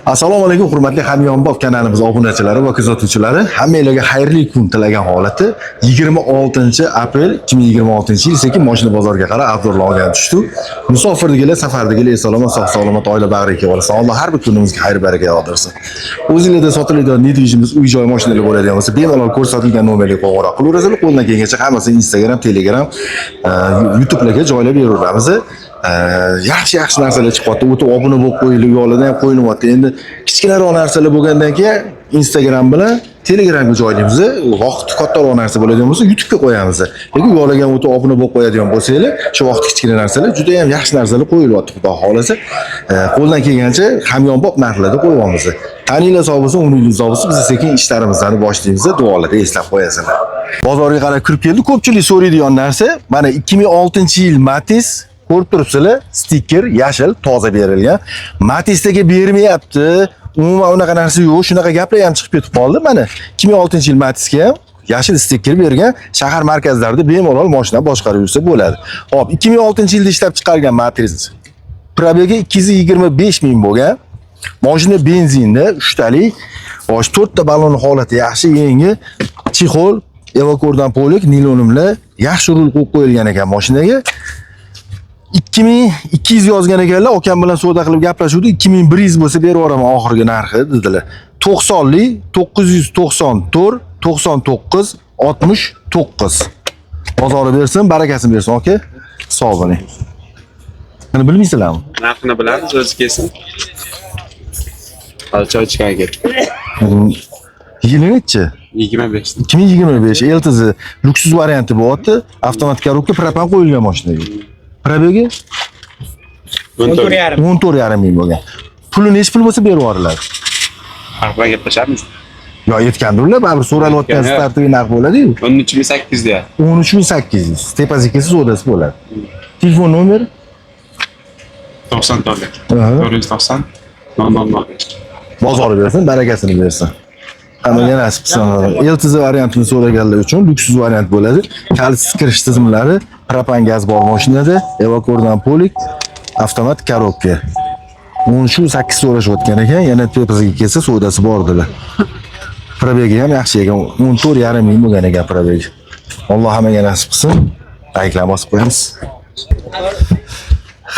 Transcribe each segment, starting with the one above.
Assalomu alaykum, hurmatli Hamyonbop kanalimiz obunachilari va kuzatuvchilari. Hammanglarga xayrli kun tilagan holati 26 aprel 2026-yil sekin mashina bozorga qarab obzorlar olgan tushdi. Musofirdagilar, safardagilar salomat, sog' salomat oila bag'riga olsin. Alloh har bir kunimizga xayr baraka yog'dirsin. O'zingizda sotiladigan недвижимость, uy joy, mashinalar bo'ladigan bo'lsa, bemalol ko'rsatilgan nomerga qo'ng'iroq qilaverasizlar. Qo'ldan kelgancha hammasini Instagram, Telegram, YouTube'larga joylab beraveramiz. Yaxshi yaxshi narsalar chiqyapti. O'tib obuna bo'lib qo'yilib, yo'lida ham qo'yilyapti. Endi kichkinaroq narsalar bo'lgandan keyin Instagram bilan Telegramga joylaymiz. Vaqti kattaroq narsa bo'ladigan bo'lsa, YouTube'ga qo'yamiz. Lekin yo'laga ham o'tib obuna bo'lib qo'yadigan bo'lsanglar, shu vaqt kichkina narsalar, juda ham yaxshi narsalar qo'yilyapti, Xudo xohlasa. Qo'ldan kelgancha hamyonbop narxlarda qo'yyapmiz. Taninglar sog' bo'lsin, umringiz uzoq bo'lsin. Biz sekin ishlarimizni boshlaymiz. Duolarda eslab qo'yasizlar. Bozorga qarab kirib keldi. Ko'pchilik so'raydigan narsa, mana 2006-yil Matiz ko'rib turibsizlar, stiker yashil, toza berilgan. Matizdagi bermayapti. Umuman unaqa narsa yo'q. Shunaqa gaplar ham chiqib ketib qoldi. Mana 2006-yil Matizga ham yashil stiker bergan. Shahar markazlarida bemalol mashina boshqarib yursa bo'ladi. Xo'p, 2006-yilda ishlab chiqargan Matiz. Пробег i 225 ming bo'lgan. Mashina benzinda, uchtalik. Xo'sh, to'rtta ballon holati yaxshi, yangi. Чехол, evakordan полик, nilonimlar, yaxshi rul qo'yib qo'yilgan ekan mashinaga. 2200 yozgan ekanlar, akam bilan savdo qilib gaplashuvdi. 2100 bo'lsa berib yuboraman oxirgi narxi dedilar. 90lik 994 99 69. Bozori bersin, barakasini bersin, aka. Sog' bo'ling. Buni bilmaysizlarmi? Narxini bilamiz, o'zi kelsin. Hali choy ichgan ketdi. Yili nechi? 25. 2025 LTZ люкс varianti bo'lyapti. Avtomat коробка, propan qo'yilgan mashinaga. Пробег i 14. 14,5 ming bo'lgan. Puli nechi pul bo'lsa berib yuboriladi. Narx bilan gaplashamiz. Yo, aytgandirlar, baribir so'ralayotgan Aytgan, стартовый narx bo'ladi-yu. 13 800 deyapti. 13 800. Tepasiga kelsa savdosi bo'ladi. Telefon nomeri? 94. 490 0005. Bozori bersin, barakasini bersin. Hammaga nasib qilsin. LTZ variantini so'raganlar uchun люкс variant bo'ladi. Kalitsiz kirish tizimlari, propan gaz bor mashinada, evakordan полик, avtomat коробка. 13 8 so'rashayotgan ekan, yana tepasiga kelsa savdosi bor dedilar. Пробег i ham yaxshi ekan. 14,5 ming bo'lgan ekan пробег i. Alloh hammaga nasib qilsin. Layklar bosib qo'yamiz.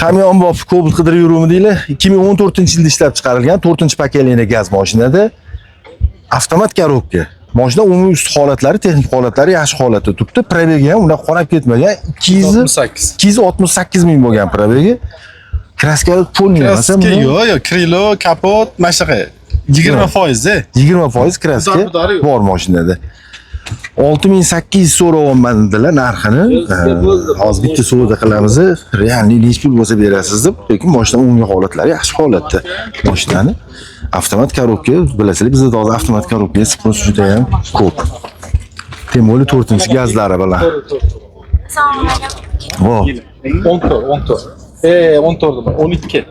Hamyonbop Cobalt qidirib yuruvmidinglar? 2014-yilda ishlab chiqarilgan 4-поколение gaz mashinada, avtomat коробка. Mashina umumiy ust holatlari, texnik holatlari yaxshi holatda turibdi. Пробег i ham unaqa qonab ketmagan. 200 68. 268 ming bo'lgan пробег i. Краска полный emas. Краска yo'q, yo'q, крыло, kapot, mana shunaqa 20%. 20% краска Udar-budari yo'q. bor mashinada. 6800 so'rayapman dedilar narxini. Hozir bitta savdo qilamiz. Реальный nechi pul bo'lsa berasiz deb, lekin mashina umumiy holatlari yaxshi holatda. Mashinani avtomat коробка, bilasizlar, bizda hozir avtomat коробка спрос juda ham ko'p. Тем более to'rtinchi gazlari bilan. Vo, 14, 14. 14 nima? 12.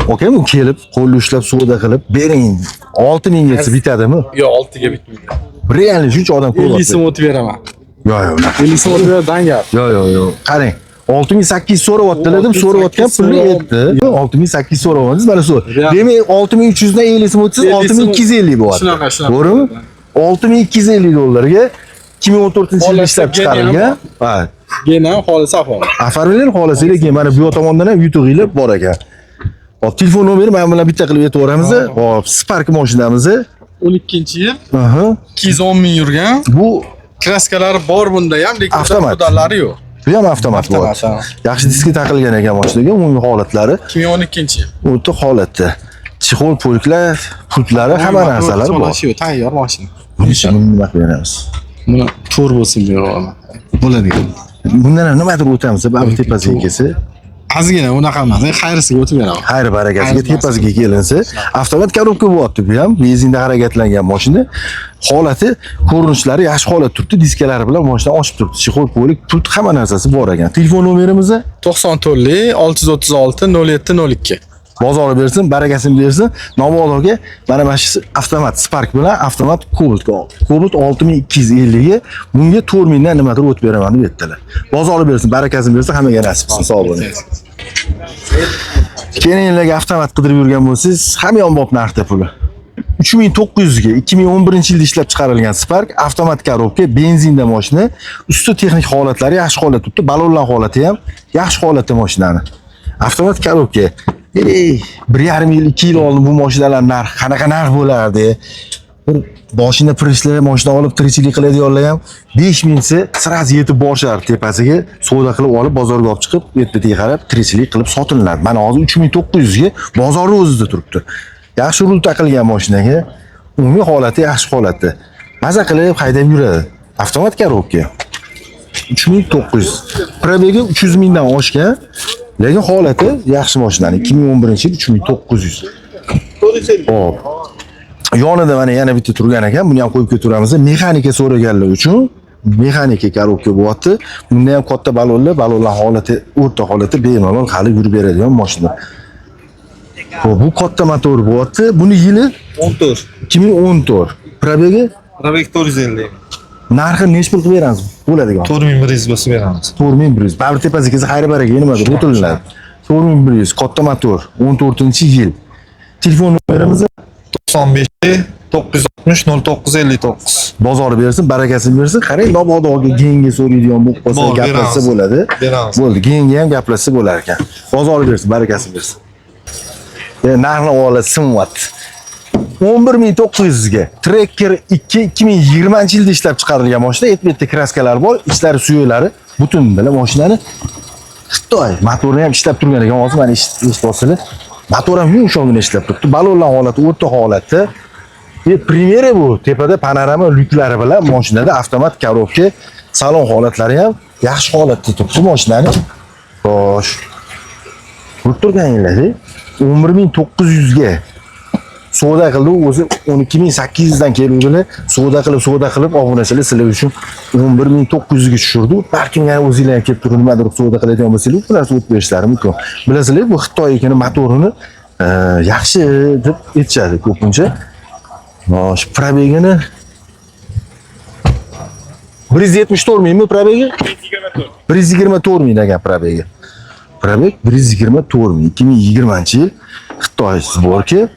Okey, bu kelib qo'lni ushlab savdo qilib bering. 6000 desa bitadimi? Yo'q, 6 ga bitmaydi. Реальный shuncha odam 50 ko'ryapti. So'm o'tib beraman. Yo'q, yo'q, unaqa. 50 so'm o'tib beraman gap. Yo'q, yo'q, yo'q. Qarang. 6800 so'rayaptilar deb so'rayotgan pulni aytdi. 6800 so'rayapsiz, mana shu. Demak, 6300 dan 50 so'm o'tsangiz 6250 bo'lyapti. Shunaqa, shunaqa. To'g'rimi? 6250 dollarga 2014-yilda ishlab Xohlasa chiqarilgan. Ha, Gena ham xohlasa оформ. Оформление xohlasanglar keyin mana bu yoq tomondan ham yutug'inglar bor ekan. Hop, telefon nomeri mana bilan bitta qilib aytaveramiz. Hop, Spark mashinamiz. 12-yil Aha. 210 ming yurgan. Bu Краска lari bor bunda ham, lekin Avtomat. udalari yo'q. Bu ham avtomat Avtomat, bo'lyapti. ha. Yaxshi diska taqilgan ekan mashinaga, umumiy holatlari 2012-yil. o'ta holatda. Чехол, полик lar, pultlari, hamma narsalari bor. Yo'q, tayyor mashina. Buni nima qilib beramiz? Buni to'rt bo'lsin beraman. Bo'ladi. Bundan ham nimadir o'tamiz, baribir tepasiga kelsa, Ozgina unaqa emas, xayrisiga o'tib beraman. Xayr barakasiga Xayr tepasiga kelinsa, avtomat коробка bo'lyapti bu ham, benzinda harakatlangan mashina. Holati, ko'rinishlari yaxshi holat turibdi, diskalari bilan mashina ochib turibdi. Чехол, полик, pult hamma narsasi bor ekan. Telefon nomerimiz 94 636 07 02. Bozori bersin, barakasini bersin. Nobod aka, mana shu avtomat Spark bilan avtomat Cobalt. Cobalt 6250 ga, bunga 4000 dan nimadir o'tib beraman deb aytdilar. Bozori bersin, barakasini bersin, hammaga nasib qilsin. Sog' bo'ling. Kelinlarga avtomat qidirib yurgan bo'lsangiz, hamyonbop narxda puli. 3900 ga 2011-yilda ishlab chiqarilgan Spark avtomat korobka, benzinda mashina, usti texnik holatlari yaxshi holatda turibdi, balonlar holati ham yaxshi holatda mashinani. Avtomat korobka. Ey, 1,5 yil, 2 yil oldin bu mashinalar narxi qanaqa narx bo'lardi? Bir boshini pirishlar, mashina olib tirikchilik qiladiganlar ham 5000 desa, сразу yetib borishardi tepasiga, savdo qilib olib bozorga olib chiqib, ertaga qarab tirikchilik qilib sotilinadi. Mana hozir 3900 ga bozorni o'zida turibdi. Yaxshi rul taqilgan mashinaga, umumiy holati yaxshi holatda. Maza qilib haydab yuradi. Avtomat korobka. 3900. Пробег i 300 mingdan oshgan, lekin holati yaxshi mashinani. 2011-yil 3900. Xo'p. Yonida mana yana bitta turgan ekan, buni ham qo'yib ketaveramiz. Mexanika so'raganlar uchun mexanika korobka bo'lyapti. Bunda ham katta balonlar, balonlar holati o'rta holatda bemalol hali yurib beradigan mashina. Xo'p, bu katta motor bo'lyapti. Buni yili 14. 2014. Пробег i Пробег 450. Narxi nechi pul qilib beramiz? Bo'ladigan. 4100 bo'lsa beramiz. 4100. Baribir tepasiga kelsa xayri baraka nimadir o'tiriladi. 4100 katta motor, 14-yil. Telefon nomerimiz 95 960 09 59. Bozori bersin, barakasini bersin. Qarang, mabodo genga so'raydigan bo'lib qolsa, Bor, gaplashsa beramiz. Bo'ladi. Beramiz. Bo'ldi, genga ham gaplashsa bo'lar ekan. Bozori bersin, barakasini bersin. Narxni ola simvat. 11 900 ga Tracker 2 2020 yilda ishlab chiqarilgan mashina, etbetda краска lar bor, ichlari suyaklari butun bilan mashinani. Xitoy motorini ham ishlab turgan ekan. Hozir mana eshityapsizlar. Motor ham yumshoqgina ishlab turibdi. Balonlar holati o'rta holatda. Primera bu. Tepada panorama lyuklari bilan mashinada avtomat korobka, salon holatlari ham yaxshi holatda turibdi mashinani. Xo'sh. Ko'rib turganinglar, 11 900 ga savdo qildi, o'zi 12 800 dan keluvdilar. Savdo qilib, savdo qilib, obunachilar sizlar uchun 11 900 ga tushirdi. Balkim yana o'zinglar ham kelib turib nimadir savdo qiladigan bo'lsanglar, bu narsa o'tib berishlari mumkin. Bilasizlar, bu Xitoy ekani motorini yaxshi deb aytishadi ko'pincha. Xo'sh, пробег ini 174 mingmi пробег i? 124 ming degan пробег i. Пробег 124 ming. 2020 yil Xitoy сборка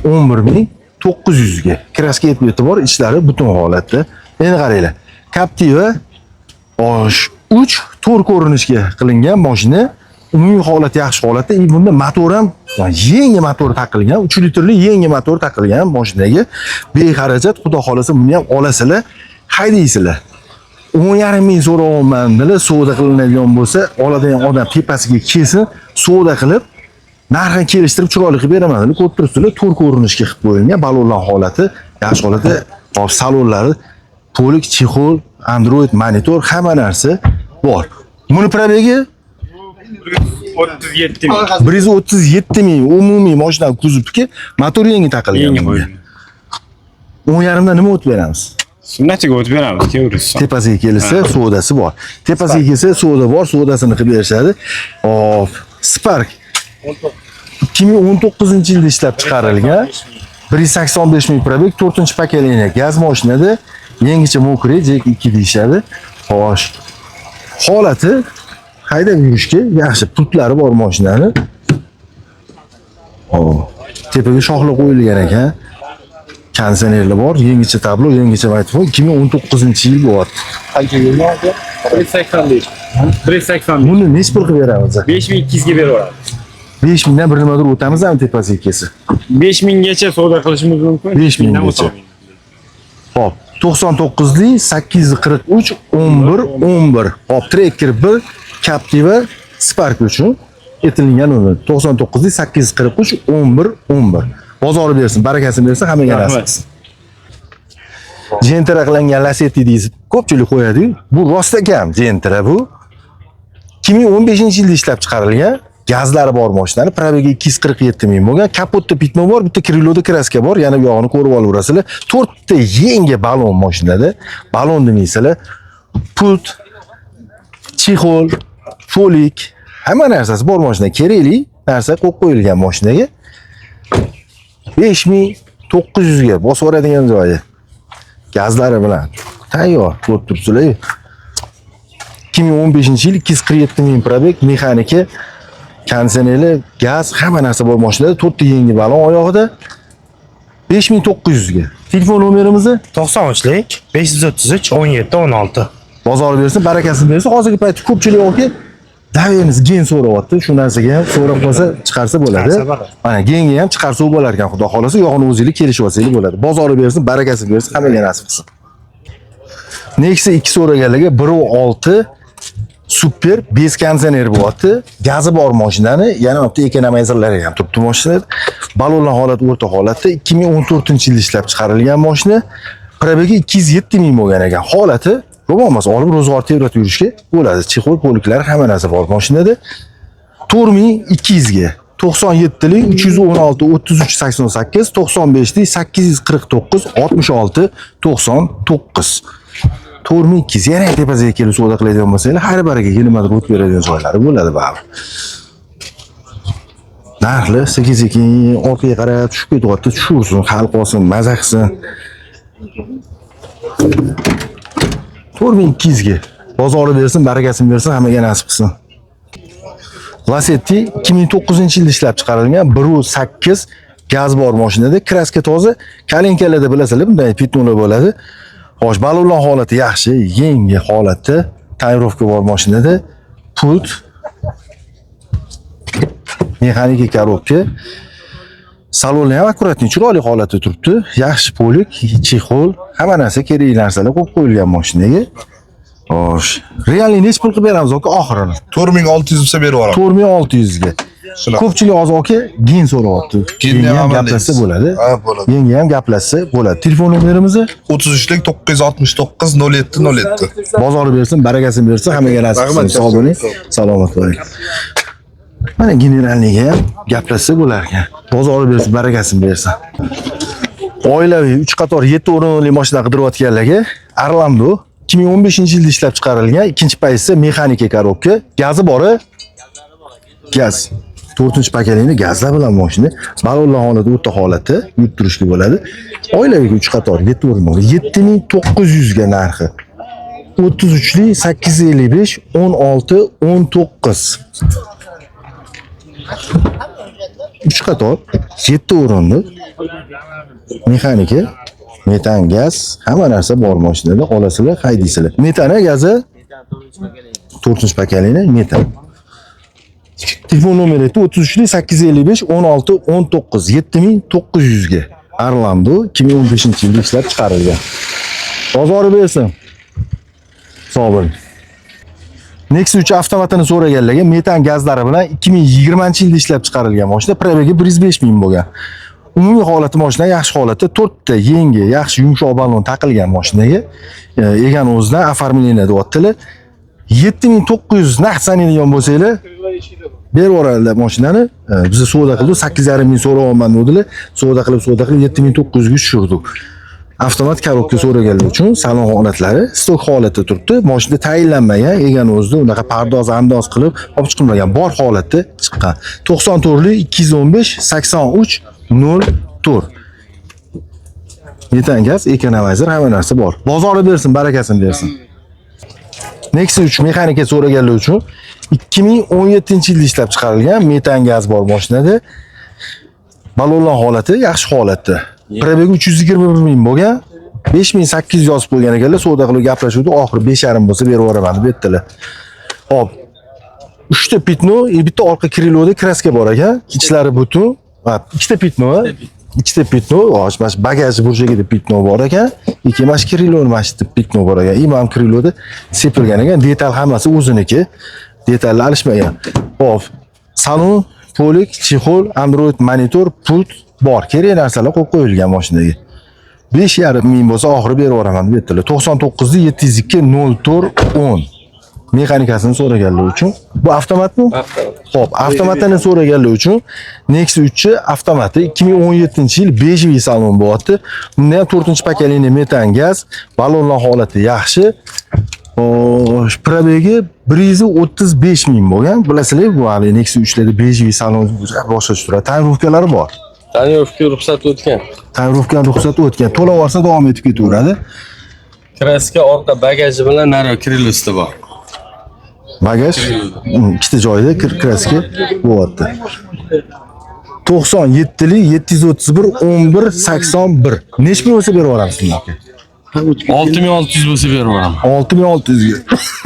11 900 ga. Краска yetib bor, ichlari butun holatda. Endi qaranglar. Captiva osh 3 to'rt ko'rinishga qilingan mashina, umumiy holat yaxshi holatda. И bunda motor ham yangi motor taqilgan, 3 litrli yangi motor taqilgan mashinaga bexarajat, xudo xolasa buni ham olasizlar, haydaysizlar. 10,5 ming so'rayapman dedilar, savdo qilinadigan bo'lsa, oladigan odam tepasiga kelsin, savdo qilib, narxini kelishtirib chiroyli qilib beraman dedilar. Ko'rib turibsizlar, to'rt ko'rinishga qilib qo'yilgan, balonlar holati yaxshi holatda, hop, salonlari to'liq, чехол, Android monitor, hamma narsa bor. Buni пробег i 37 ming. 137 ming umumiy mashina kuzovniki, motor yangi taqilgan. Yangi Bunga. qo'yilgan. 10,5 dan nima o'tib beramiz? Sunnatiga o'tib beramiz, kelaverasiz. Tepasiga kelsa savdosi bor. Tepasiga kelsa savdo bor, savdosini qilib berishadi. Hop, Spark 2019 yilda ishlab chiqarilgan. 185 ming пробег, 4-поколение gaz mashinada, yangicha мокрый JEK 2 deyishadi. Xo'sh. Holati haydab yurishga yaxshi, pultlari bor mashinani. Hop. Tepaga shoxlar qo'yilgan ekan. Konditsionerlar bor, yangicha tablo, yangicha magnitofon 2019 yil bo'lyapti. Qancha yil? 185. 185. Buni nechi pul qilib beramiz? 5200 ga beraveramiz. 5000 dan bir nimadir o'tamiz ham tepasiga kelsa. 5000 gacha savdo qilishimiz mumkin. 5000 dan gacha. o'tolmaymiz. Hop, 99lik 843 11 11. Hop, Tracker 1 Captiva Spark uchun aytilgan uni 99lik 843 11 11. Bozori bersin, barakasini bersin, hammaga nasib Rahmat. Qilsin. Gentra qilingan Lacetti deysiz, ko'pchilik qo'yadi-yu. Bu rost ekan, Gentra bu. 2015 yilda ishlab chiqarilgan, gazlari bor mashinani, пробег i 247 ming bo'lgan, kapotda пятно bor, bitta крыло da краска bor, yana bu yog'ini ko'rib olaverasizlar. To'rtta yangi balon mashinada, balon demaysizlar, pult, чехол, полик, hamma narsasi bor mashina, kerakli narsa qo'yib qo'yilgan mashinaga. 5900 ga bosib yuboradigan joyi. Gazlari bilan tayyor, ko'rib turibsizlar. 2015 yil 247 ming пробег, mexanika. Konditsioneri, gaz, hamma narsa bor mashinada. 4 ta yangi balon oyog'ida. 5900 ga. Telefon nomerimizni 93lik 533 17 16. bozor bersin, barakasini bersin. Hozirgi paytda ko'pchilik aka доверенность gen so'rayapti. Shu narsaga ham so'rab qolsa, chiqarsa bo'ladi. Chiqarsa bo'ladi. Mana genga ham chiqarsa bo'lar ekan, xudo xolasa, yo'g'ini o'zinglar kelishib olsanglar bo'ladi. Bozori bersin, barakasini bersin, hammaga nasib qilsin. Nexia 2 so'raganlarga 1.6 super bez konditsioner bo'lyapti. Gazi bor mashinani, yana bitta ekonomizerlari ham turibdi mashinada. Balonlar holati o'rta holatda 2014-yilda ishlab chiqarilgan mashina. Пробег i 207 ming bo'lgan ekan. Holati yomon emas, olib ro'zg'or tebratib yurishga bo'ladi. Чехол, полик lar hamma narsa bor mashinada. 4200 ga 97lik 316 33 88 95lik 849 66 99 4200. Yana tepasiga kelib savdo qiladigan bo'lsanglar, har biriga nimadir o'tib beradigan joylari bo'ladi baribir. Narxli sekin-sekin orqaga qarab tushib ketyapti, tushursin, hal qolsin, maza qilsin. 4200 ga. Bozori bersin, barakasini bersin, hammaga nasib qilsin. Lacetti 2009-yilda ishlab chiqarilgan 1.8 gaz bor mashinada, краска toza, коленка larda bilasizlar, bunday пятно lar bo'ladi. Xo'sh, balonlar holati yaxshi, yangi holatda, тонировка bor mashinada, pult, mexanika коробка. Saloni ham аккуратный, chiroyli holatda turibdi. Yaxshi полик, чехол, hamma narsa kerakli narsalar qo'yib qo'yilgan mashinaga. Xo'sh, реальный nechi pul qilib beramiz aka oxirini? 4600 bo'lsa berib yuboraman. 4600 ga. Shunaqa. Ko'pchilik hozir aka gen so'rayapti. Genni Genga ham ham gaplashsa amallaymiz. bo'ladi. Ha, bo'ladi. Genga ham gaplashsa bo'ladi. Telefon nomerimizni 33lik 969 07 07. bozori bersin, barakasini bersin, hammaga nasib qilsin. Rahmat. Sog' bo'ling, salomat bo'ling. Mana генеральный ga ham gaplashsa bo'lar ekan. Bozori bersin, barakasini bersin. Oilaviy 3 qator 7 o'rinli mashina qidirayotganlarga Orlando 2015-yilda ishlab chiqarilgan, ikkinchi pozitsiya mexanika коробка, gazi bori gaz. To'rtinchi поколение gazlar bilan mashina. Balonlar holati o'rta holatda yurib turishga bo'ladi. Oilaviy 3 qator 7 o'rinli 7900 ga narxi. 33lik 855 16 19. 3 qator 7 o'rinli mexanika, metan gaz, hamma narsa bor mashinada, olasizlar, haydaysizlar. Metani gazi 4 поколение metan. Telefon nomeri 33 855 16 19 7900 ga. Orlando 2015 yilda ishlab chiqarilgan. Bozori bersin. Sog' bo'ling. Nexia 3 avtomatini so'raganlarga metan gazlari bilan 2020 yilda ishlab chiqarilgan mashina, пробег i 105 ming bo'lgan. Umumiy holati mashina yaxshi holatda, to'rtta yangi, yaxshi yumshoq balon taqilgan mashinaga. Egani o'zidan оформление deyaptilar. 7900 naqd sanaydigan bo'lsanglar, berib yuboradilar mashinani. Biz savdo qildik, 8,5 ming so'rayapman dedilar. Savdo qilib, savdo qilib 7900 ga tushirdik. Avtomat коробка so'raganlar uchun salon holatlari stok holatda turibdi. Mashina tayinlanmagan, egani o'zida unaqa pardoz andoz qilib olib chiqilmagan, bor holatda chiqqan. 94lik 215 83 04. Metan gaz, ekonomizer, hamma narsa bor. Bozori bersin, barakasini bersin. Nexia 3 mexanika so'raganlar uchun 2017 yilda ishlab chiqarilgan, metan gaz bor mashinada. Balonlar holati yaxshi holatda. Пробег i 321 ming bo'lgan. 5800 yozib qo'ygan ekanlar. Savdo qilib gaplashuvdi. Oxiri 5,5 bo'lsa berib yuboraman deb aytdilar. Xo'p. 3 ta пятно, bitta orqa крыло da краска bor ekan. Ichlari butun. Ha, ikkita пятно, ikkita пятно, xo'sh, mana shu bagaj burchagida пятно bor ekan. Ikki mana shu крыло ni mana shu yerda пятно bor ekan. И mana крыло da sepilgan ekan. Detal hammasi o'ziniki. Detallar alishmagan. Xo'p, salon, полик, чехол, Android monitor, pult bor. Kerak narsalar qo'yib qo'yilgan mashinaga. 5,5 ming bo'lsa oxiri berib yuboraman deb aytdilar. 99 702 04 10. Mexanikasini so'raganlar uchun. Bu avtomatmi? Xo'p, avtomatini so'raganlar uchun Nexia 3 avtomati 2017-yil бежевый salon bo'lyapti. Bunda ham 4-поколение metan gaz, balonlar holati yaxshi. Xo'sh, пробег i 135 ming bo'lgan. Bilasizlar, bu hali Nexia 3larda бежевый salon boshqacha turadi. Тонировка lari bor. Тонировка ruxsat o'tgan. Тонировка ruxsat o'tgan. To'lab olsa davom etib ketaveradi. Краска orqa bagaji bilan naryo крыло sida bor. Bagaj ikkita joyida краска bo'lyapti. 97lik 731 11 81. Nechi pul bo'lsa berib yuboramiz buni aka? 6600 bo'lsa berib yuboraman. 6600 ga.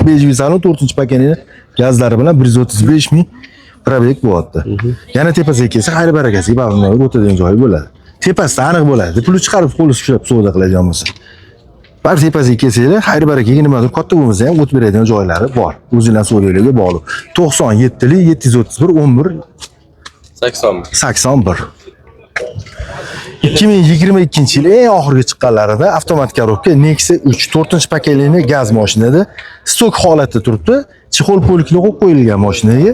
5000 salon 4-поколение gazlari bilan 135 ming пробег bo'lyapti. Yana tepasiga kelsa, xayr barakasiga baribir o'tadigan joyi bo'ladi. Tepasida aniq bo'ladi. Puli chiqarib qo'li ushlab savdo qiladigan bo'lsa. Baribir tepasiga kelsanglar, xayr barakaga nimadir katta bo'lmasa ham o'tib beradigan joylari bor. O'zinglar savdolarga bog'liq. 97lik 731 11 80. 81. 2022 yil eng oxirgi chiqqanlarida avtomat коробка Nexia 3 4-поколение gaz mashinada stok holatda turibdi. Чехол полик li qo'yib qo'yilgan mashinaga.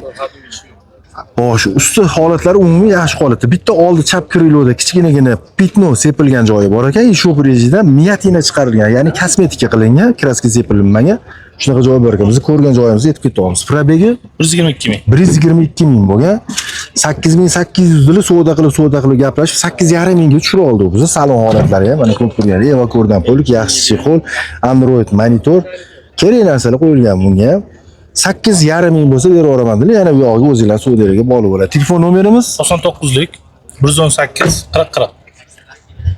Xo'sh, usti holatlari umumiy yaxshi holatda. Bitta oldi chap крыло da kichkinagina пятно sepilgan joyi bor ekan. Shu rejidan мятина chiqarilgan, ya'ni kosmetika qilingan, краска sepilmagan. Shunaqa joyi bor ekan. Biz ko'rgan joyimizga yetib ketyapmiz. Пробег i 122 ming. 122 ming bo'lgan. 8800 dili savdo qilib gaplashib 8,5 mingga tushirib oldi u bizni. Salon holatlari ham mana ko'rib turgan. Eva ko'rdan полик, yaxshi чехол, Android monitor, kerak narsalar qo'yilgan bunga ham. 8,5 ming bo'lsa berib yuboraman dedilar. Yana bu yog'iga o'zinglar savdolarga bog'liq bo'ladi. Telefon nomerimiz 99lik 118 40 40.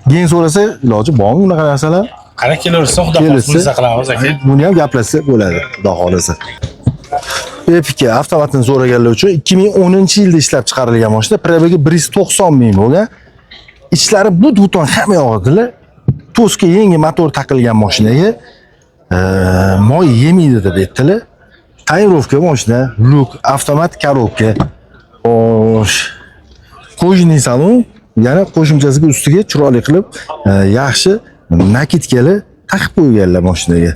Keyin so'rasa iloji bormi bunaqa narsalar? Qani kelaversin, xudo Kelsa- xohlasa qilamiz aka. Buni ham gaplashsa bo'ladi, xudo xohlasa. Epica avtomatini so'raganlar uchun 2010-yilda ishlab chiqarilgan mashina, пробег i 190 ming bo'lgan. Ichlari but-butun hamma yog'idilar. To'ska yangi motor taqilgan mashinaga moy yemaydi deb aytdilar. Тонировка mashina, люк, avtomat коробка. Xo'sh. Кожаный salon, yana qo'shimchasiga ustiga chiroyli qilib, yaxshi накидка li taqib qo'yganlar mashinaga.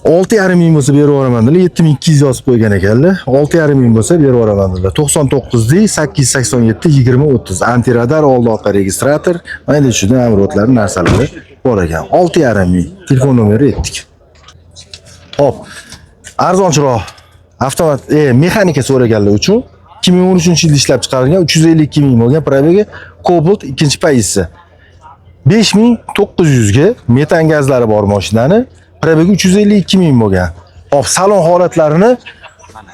6,5 ming bo'lsa berib yuboraman dedilar. 7200 yozib qo'ygan ekanlar. 6,5 ming bo'lsa berib yuboraman dedilar. 99 lik 887 20 30. Антирадар, oldi orqa регистратор, mana endi shunday amrotlar narsalari bor ekan. 6,5 ming. Telefon nomeri aytdik. Xo'p. Arzonchiroq avtomat mexanika so'raganlar uchun 2013-yilda ishlab chiqarilgan 352 ming bo'lgan пробег i Cobalt ikkinchi pozitsiya. 5900 ga metan gazlari bor mashinani пробег i 352 ming bo'lgan. Xo'p, salon holatlarini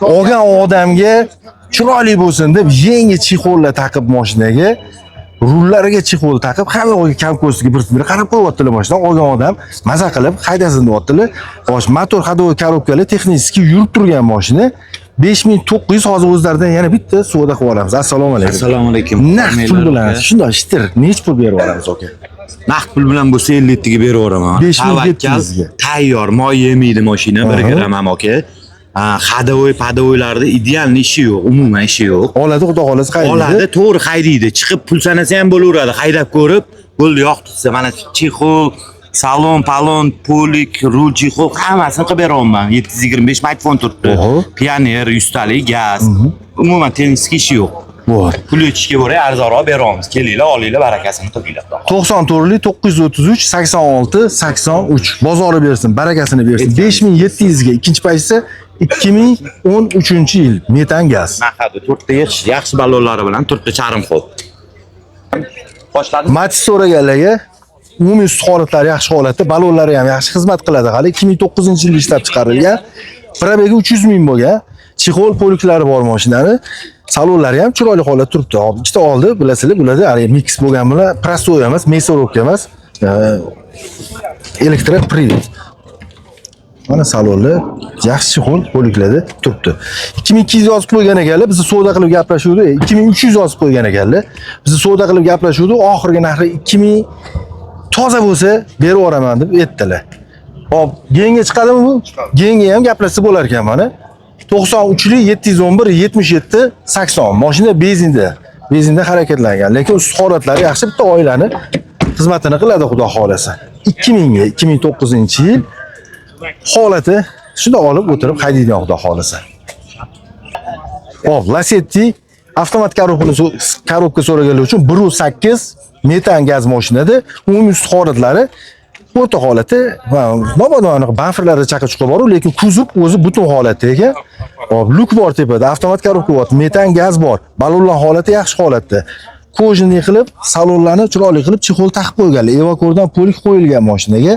olgan odamga chiroyli bo'lsin deb yangi чехол lar taqib mashinaga, rullariga чехол taqib, hamma yo'g'iga kam ko'ziga bir qarab qo'yyaptilar mashina. Olgan odam maza qilib haydasin deyaptilar. Xo'sh, motor ходовой коробка li texnik yurib turgan mashina 5900. Hozir o'zlaridan yana bitta savdo qilib olamiz. Assalomu alaykum. Assalomu alaykum. Naqd pul bilan shundoq shitir nechi pul berib yuboramiz, aka? Naqd pul bilan bo'lsa 57 ga berib yuboraman. 5700 ga. Tavakkal, tayyor, moy yemaydi mashina, 1 gramm ham aka. Ha, ходовой, подовой larda идеальный ishi yo'q, umuman ishi yo'q. Oladi, xudo xohlasa haydaydi. Oladi, to'g'ri haydaydi. Chiqib pul sanasa ham bo'laveradi. Haydab ko'rib, bo'ldi, yoqdi desa, mana чехол, salon, palon, полик, rul, чехол hammasini qilib beryapman. 725 smartfon turibdi. Pioneer 100 talik gaz. Umuman texnik ishi yo'q. Bor. Pul yetishga ko'ra arzonroq beramiz. Kelinglar, olinglar, barakasini qilinglar. 94lik 933 86 83. Bozori bersin, barakasini bersin. 5700 ga ikkinchi pozitsiya 2013-yil metan gaz. Naqadi to'rtta yaxshi, yaxshi ballonlari bilan to'rtta charm xo'p. Boshladi. Matiz so'raganlarga umumiy usti holatlari yaxshi holatda, ballonlari ham yaxshi xizmat qiladi hali. 2009-yilda ishlab chiqarilgan. Пробег i 300 ming bo'lgan. Чехол полик lari bor mashinani. Salonlari ham chiroyli holatda turibdi. Hop, ikkita oldi, bilasizlar, bularda hali mix bo'lgan bilan простой emas, мясорубка emas. Электропривод. Mana salonlar yaxshi чехол полик larda turibdi. 2200 yozib qo'ygan ekanlar, bizni savdo qilib gaplashuvdi. 2300 yozib qo'ygan ekanlar. Bizni savdo qilib gaplashuvdi. Oxirgi narxi 2000 toza bo'lsa berib yuboraman deb aytdilar. Hop, genga chiqadimi bu? Genga ham gaplashsa bo'lar ekan mana. 93lik 711 77 80. Mashina benzinda. Benzinda harakatlangan, lekin usti holatlari yaxshi, bitta oilani xizmatini qiladi xudo xolasa. 2000 ga 2009-yil holati shunda olib o'tirib haydaydigan xudo xolasa. Xo'p, Lacetti avtomat коробка so'raganlar uchun 1.8 metan gaz mashinada umumiy usti holatlari o'rta holati, ha, mabodo anaqa bamperlarda chaqa chuqa bor, lekin kuzov o'zi butun holatda ekan. Xo'p, люк bor tepada, avtomat коробка bor, metan gaz bor, ballonlar holati yaxshi holatda. Кожаный qilib, salonlarni chiroyli qilib чехол taqib qo'yganlar. Evakordan полик qo'yilgan mashinaga.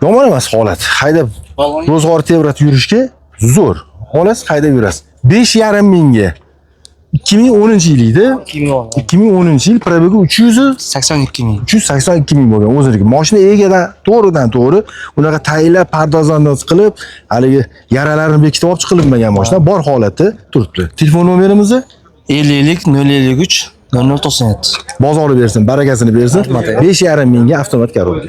Yomon emas holat. Haydab Ro'zg'or tebratib yurishga zo'r. Xolos haydab yurasiz. 5,5 mingga. 2010-yil edi. 2010-yil пробег i 82 ming. 382 ming bo'lgan o'ziniki. Mashina egadan to'g'ridan to'g'ri unaqa tayinlab pardozandoz qilib, haligi yaralarini bekitib olib chiqilmagan mashina bor holati turibdi. Telefon nomerimizni 50 053 0097. bozori bersin, barakasini bersin. 5,5 mingga avtomat коробка.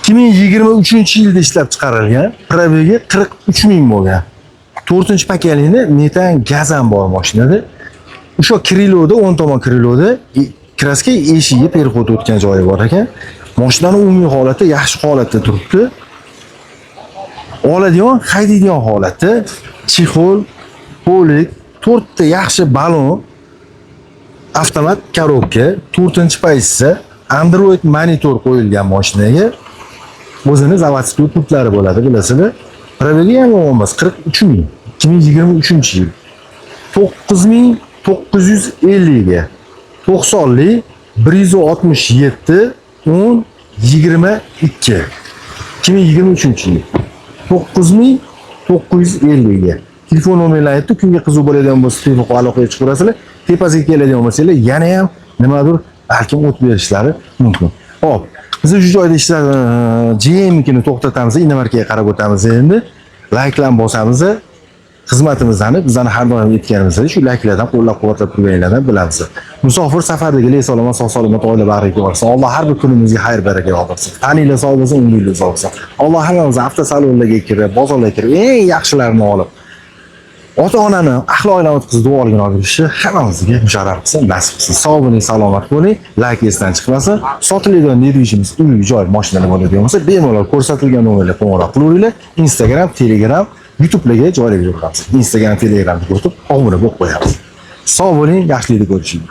2023-yilda ishlab chiqarilgan, пробег i 43 ming bo'lgan. 4-поколение metan gaz ham bor mashinada. O'sha крыло da, o'ng tomon крыло da краска eshigi переход o'tgan joyi bor ekan. Mashinani umumiy holati yaxshi holatda turibdi. Oladigan, haydaydigan holati, чехол, полик, to'rtta yaxshi balon, avtomat коробка, 4-pozitsiya, Android monitor qo'yilgan mashinaga. O'zini заводской pultlari bo'ladi, bilasizlar. Пробег i ham yomon emas, 43 ming, 2023-yil. 9950 ga. 90lik 167 10 22. 2023-yil. 9950 ga. Telefon nomerlarini aytdi. Kunga qiziq bo'ladigan bo'lsa, telefon aloqaga chiqarasizlar. Tepasiga keladigan bo'lsanglar, yana ham nimadir balkim o't berishlari mumkin. Xo'p, biz shu joyda ishlab GMnikini to'xtatamiz, иномарка ga qarab o'tamiz endi. Layklarni bosamiz. Xizmatimizni bizani har doim aytganimizdek shu layklardan qo'llab-quvvatlab turganinglardan bilamiz. Musofir safardagilar salomat, sog' salomat oila bag'riga borsin. Alloh har bir kunimizga xayr baraka yog'dirsin. Taninglar sog' bo'lsin, umringlar uzoq bo'lsin. Alloh hammamizni avtosalonlarga kirib, bozorlarga kirib, eng yaxshilarini olib, ota-onani ahli oilani o'tkazib duoligini olib yurishi hammamizga musharraf qilsin, nasib qilsin. Sog' bo'ling, salomat bo'ling, layk esdan chiqmasin. Sotiladigan недвижимость uy, joy, mashinalar bo'ladigan bo'lsa, bemalol ko'rsatilgan nomerga qo'ng'iroq qilaveringlar. Instagram, Telegram, YouTube'larga joylab yuramiz. Instagram, Telegramga o'tib, obuna bo'lib qo'yamiz. Sog' bo'ling, yaxshilikda ko'rishing.